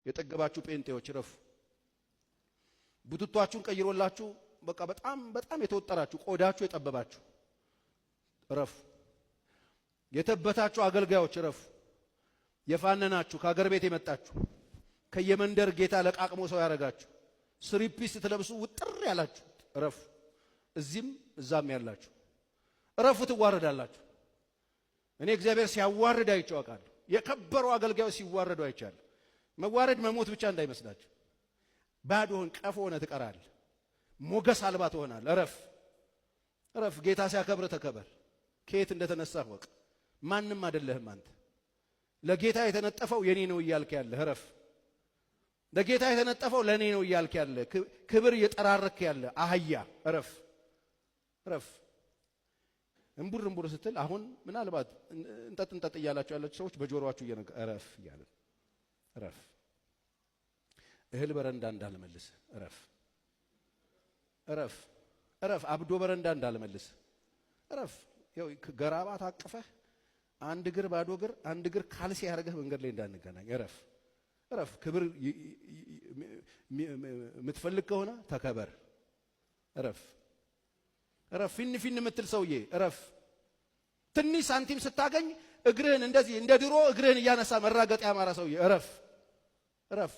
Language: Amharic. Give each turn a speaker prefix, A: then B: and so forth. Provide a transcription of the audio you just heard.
A: የጠገባችሁ ጴንጤዎች እረፉ። ቡትቷችሁን ቀይሮላችሁ በቃ በጣም በጣም የተወጠራችሁ፣ ቆዳችሁ የጠበባችሁ እረፉ። የተበታችሁ አገልጋዮች እረፉ። የፋነናችሁ፣ ከአገር ቤት የመጣችሁ፣ ከየመንደር ጌታ ለቃቅሞ ሰው ያደረጋችሁ፣ three piece ስትለብሱ ውጥር ያላችሁ እረፉ። እዚህም እዛም ያላችሁ እረፉ፣ ትዋረዳላችሁ። እኔ እግዚአብሔር ሲያዋርድ አይቼው አውቃለሁ። የከበሩ አገልጋዮች ሲዋረዱ አይቻለሁ። መዋረድ መሞት ብቻ እንዳይመስላችሁ። ባዶህን ቀፎ ሆነህ ትቀራለህ። ሞገስ አልባ ትሆናለህ። እረፍ፣ እረፍ። ጌታ ሲያከብር ተከበር። ከየት እንደተነሳህ እወቅ። ማንም አይደለህም አንተ። ለጌታ የተነጠፈው የኔ ነው እያልክ ያለህ እረፍ። ለጌታ የተነጠፈው ለእኔ ነው እያልክ ያለ፣ ክብር እየጠራረክ ያለ አህያ እረፍ፣ እረፍ። እምቡር እምቡር ስትል አሁን ምናልባት እንጠጥ እንጠጥ እያላችሁ ያላችሁ ሰዎች በጆሮአችሁ እየነገ እረፍ እያለ እረፍ። እህል በረንዳ እንዳልመልስ እረፍ፣ እረፍ፣ እረፍ። አብዶ በረንዳ እንዳልመልስ እረፍ። ያው ገራባ ታቅፈህ አንድ እግር ባዶ እግር አንድ እግር ካልሲ ያደርገህ መንገድ ላይ እንዳንገናኝ እረፍ፣ እረፍ። ክብር የምትፈልግ ከሆነ ተከበር። እረፍ፣ እረፍ። ፊን ፊን የምትል ሰውዬ እረፍ። ትንሽ ሳንቲም ስታገኝ እግርህን እንደዚህ እንደ ድሮ እግርህን እያነሳ መራገጥ ያማረ ሰውዬ እረፍ፣ እረፍ።